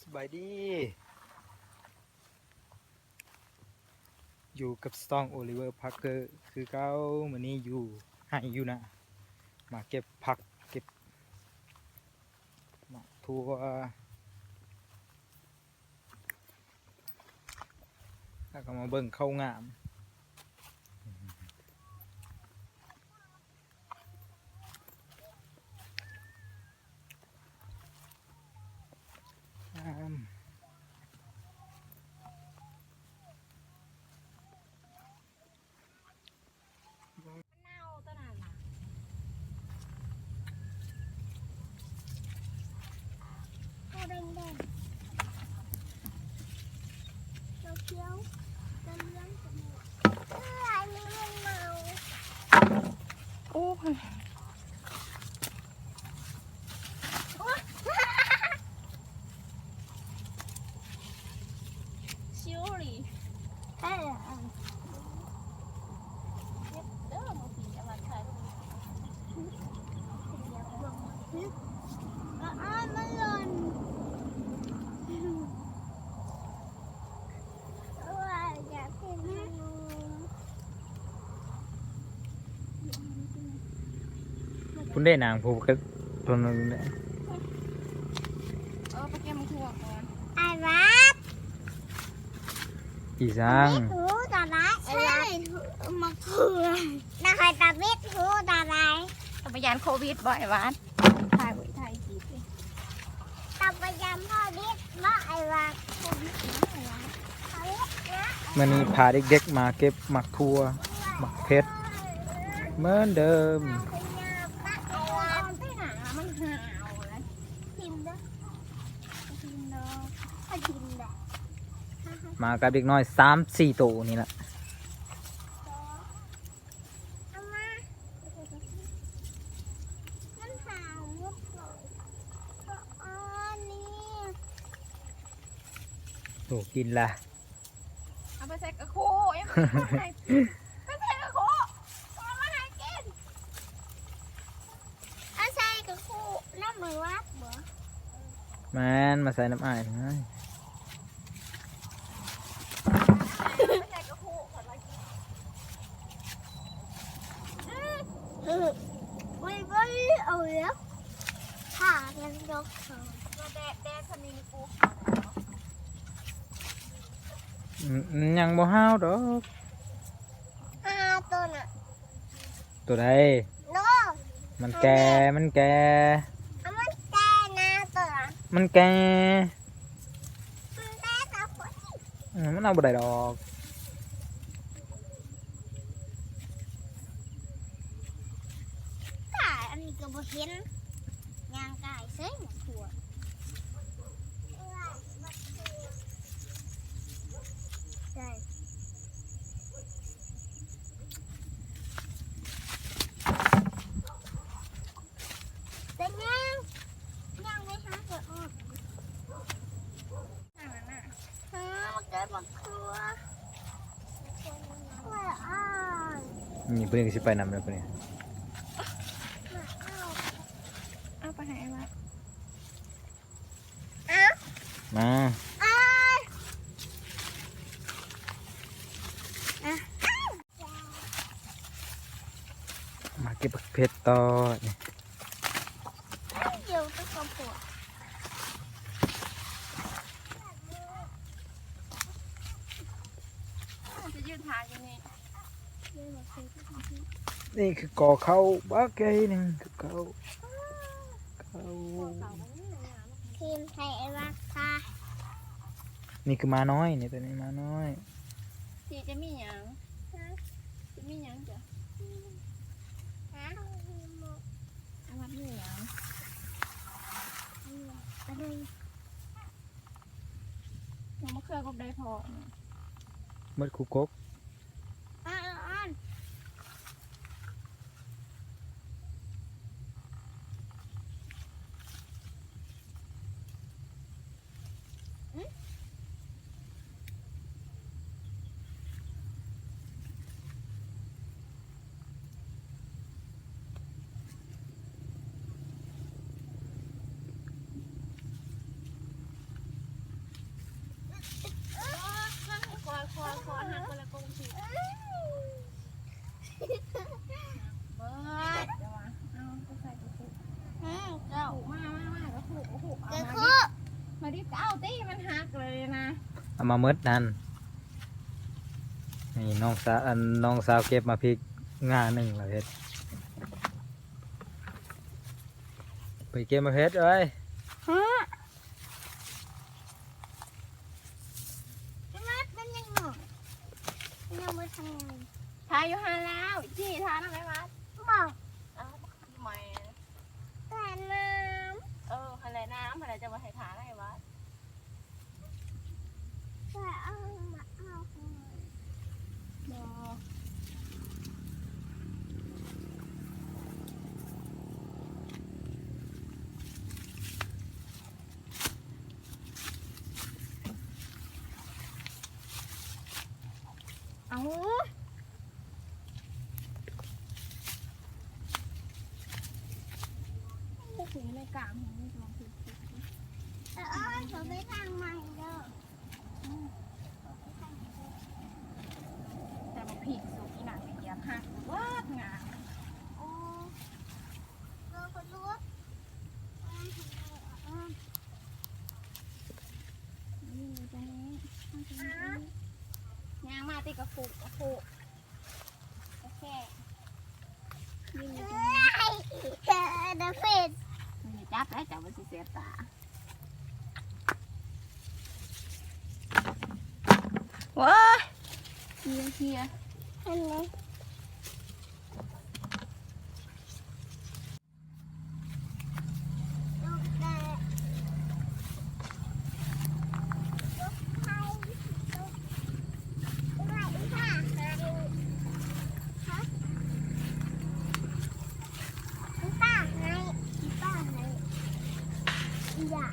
ສະບາຍດີ ຢູ່ກັບຊ່ອງ Oliver Parker ຄືເກົ່າ. ມື້ນີ້ຢູ່ໄຮ່ຢູ່ນາ ມາເກັບຜັກເກັບໝາກຖົ່ວ ແລ້ວກໍມາເບິ່ງເຂົ້າງາມ. ໂອ້ຍ ຊິວລີ ເອີ ເກັບເດີ ມື້ພີ້ອາວັນຖ່າຍຮູບ ກໍອ້າຍມັນຫຼົ່ນ. ພຸ້ນເດ້ນາງ ຜູ້ກໍຕົນນັ້ນແຫຼະ. ເອີ ໄປເກັບໝາກຖົ່ວກ່ອນ ອ້າຍວັດ. ອີຫຍັງ? ຕາມິດຫູຕາໄລ ໃຊ່ ໝາກຖົ່ວ ນາງໃຫ້ຕາມິດຫູຕາໄລ ຕາບໍ່ຢ້ານໂຄວິດບໍ່ ອ້າຍວັດ? ຖ່າຍໄວ້ ຖ່າຍຄລິບ ຕາບໍ່ຢ້ານໂຄວິດບໍ່ ອ້າຍວັດ? ໂຄວິດນະ ອ້າຍວັດ ໂຄວິດນະ. ມື້ນີ້ພາເດັກໆມາເກັບໝາກຖົ່ວ ໝາກເຜັດ ເໝືອນເດີມ. ມາກັບເດັກນ້ອຍສາມສີ່ໂຕນີ້ລະ. ໂອ້ ກິນລະ ເອົາໄປໃສ່ກະໂຄ ຍັງບໍ່ໄດ້ກິນ ໄປໃສ່ກະໂຄ ເອົາມາໃຫ້ກິນ ເອົາໃສ່ກະໂຄ ນ້ຳມັນຫວານບໍ່? ແມ່ນ ມາໃສ່ນ້ຳອ້າຍນະ. ເອີ ເອີ ເອີ ເອີ ເອີ ເອົາແລ້ວ ຖ້າມັນຍົກເຂົາ ແດດ ແດດຊະນິດນີ້ກູ ອືມ ອືມ ຍັງບໍ່ຫ້າວດອກ. ຫ້າໂຕນະ ໂຕໃດ? ໂຕ ມັນແກ່ ມັນແກ່ ມັນແກ່ນະໂຕນະ ມັນແກ່ ມັນແກ່ຕາຄົນ ເອີ ມັນເອົາບໍ່ໄດ້ດອກ. ກະອັນນີ້ກໍບໍ່ເຫັນ ຍ່າງກາຍເສີຍໝາກຖົ່ວ. ເປັນຫຍັງ? ຍ່າງໄປຫາເຂົາອອກ ຫາມາເກັບໝາກຖົ່ວ. ນີ້ ຜູ້ນີ້ກໍຊິໄປນຳແລ້ວ ຜູ້ນີ້. ເອົາໄປໃຫ້ອ້າຍວ່າ ເອົາ ມາ ອ້າຍ ມາເກັບບັກເຜັດຕໍ່ນີ້. ດຽວໄປກັບຜົວ ຈະຢືນຖ່າຍຢູ່ນີ້. ນີ້ຄືກໍເຂົ້າບັກໃຫຍ່ໜຶ່ງ ກັບເຂົ້າ ເຂົ້າ ທີມໄທອາລັກກາ ນີ້ຄືໝານ້ອຍ ນີ້ ໂຕນີ້ໝານ້ອຍ. ທີ່ຈະມີຫຍັງ? ຮະ? ຈະມີຫຍັງຈະ? ຮະ? ອາວັດມີຫຍັງ? ອາວັດມີຫຍັງ? ມະເຂືອກົກໄດ້ພໍ ໝົດຄູ່ກົກ. ກໍເອົາຕິ ມັນຫັກເລີຍນະ ເອົາມາໝົດຫັ້ນ. ນີ້ນ້ອງສາວ ອັນ ນ້ອງສາວເກັບມາພິກງ່າໜຶ່ງລະເພັດ ໄປເກັບມາເພັດເອີຍ. ຮະ ໄອ້ວັດ ມັນຍັງໜ້ອຍ ມັນຍັງບໍ່ທັນໃຫຍ່. ຖ່າຍຢູ່ຫັ້ນແລ້ວ ຈີ່ຖ່າຍນຳໄອ້ວັດ ບໍ່ ອ້າວ ບໍ່ຄືແມ່ ຖ່າຍນ້ຳ ເອີ ຫັ້ນແຫຼະ ນ້ຳຫັ້ນແຫຼະ ຈະວ່າໃຫ້ຖ່າຍໃຫ້ວັດ ເອົາ ເອົາ ບໍ່. ເອົາ ໂອ້ໂຫ ໃນກາງ ເອີ ເອົາໄປທາງໃໝ່ເດີ ແຕ່ບັກພິກສຸກ ອີ່ໜ້າໄປຢຽບຫັກເບິດງາ. ໂອ້ ເອີ ຂອໂທດ ນີ້ຢູ່ຕະນີ້ ຍ່າງມາຕິກະຟຸກກະຟຸກ ໂອເຄ ນີ້ຢູ່ຕະນີ້ ເອີ ເດີເຟດ ຢ່າຈັບໄດ້ ຈັບມັນຊິແສບຕາ. ໂອ້ຍ ເຄຍ ເຄຍ ເຫັນໄໝ? ອີປ້າໃຫ້ ອີປ້າໃຫ້ ອີຢ່າ